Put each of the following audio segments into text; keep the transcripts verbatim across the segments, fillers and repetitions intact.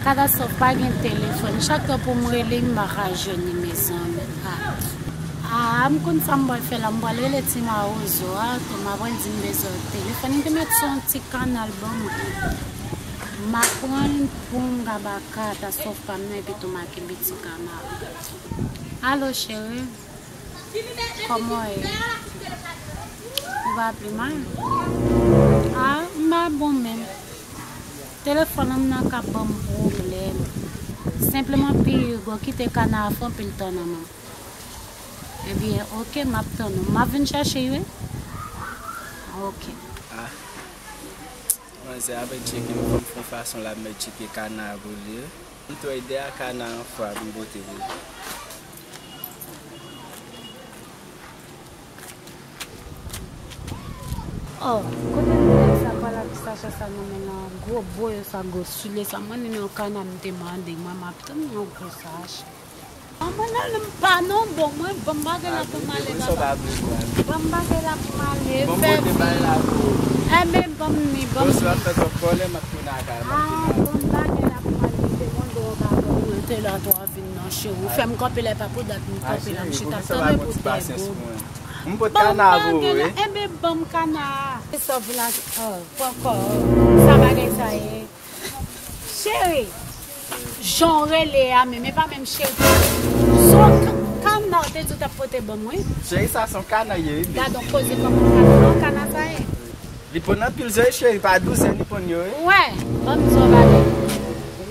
Katastwòf pa gen telefòn. Chak tan pou m rele, m pa ka jwenn li, mezanmi. Ah. Ah, m konn sa m pral fè la, m pral rele ti mawozo a, tou m ap di m bezwen telefòn, li te met sou yon ti kanal ban mwen. M ap pran l pou m ka ba Katastwòf pa m nan, epi tou m a kenbe ti kanal. Alo, cheri. Kòman w ye? Ou pa pi mal? Ah, m pa bon menm. Telefòn an nan k ap ban m pwoblèm. Senpleman, pi gwo kite kana a fè anpil tan nan men m. Ebyen, oke, m ap tann ou. M ap vin chèche w, wi. Oke. Ah. Manzè ap tcheke m, fò m fè yon fason l ap mèt tcheke kana a pou li. M tou ede a kana an fwa pou m pote pou li. Oh, kote nèg sa pral ak sachè sa nan men l lan, gwo boyo sa, gwo soulye sa, mwen menm yon kana m te mande, mwen m ap tann yon gwo sachè. Manman nan m pa non bon, mwen ban m bagay la pou m ale baba. Ban m bagay la pou m ale, fè vi. Enben, ban m ni, ban m ni. Ah, ban m bagay la pou m ale, te mande w pa ban mwen, te la twa vin nan cheri. Ou fè m kanpe la, e pa pou dat m kanpe la, m chita tann pou tèt gwo. M pot kana pou ou, wi. Enben, ban m kana a. Se sa vin la, oh, poko. Sa bagay sa ye. Cheri, jan w rele a menm, e pa menm cheri. Se yon ka-, kana w te di w t ap pote ban mwen. Cheri, sa se yon kana ye, wi. Gad on koze kòman kana, kana sa ye. Li ponn anpil zòrèy, cheri, pa douzèn li ponn yo, wi. Wè, ban m di w bagay.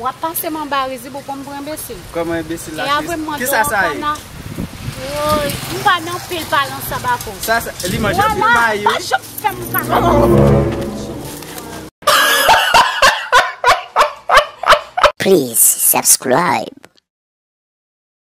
W ap pase m anba rizib, ou konn pran enbesil. Kòman enbesil la? E apre m mande w kana. Woy, m pa nan pil pale ansanm ak ou. Sa, sa, li manje anpil mayi, wi. Pa janm fè m sa. Please subscribe.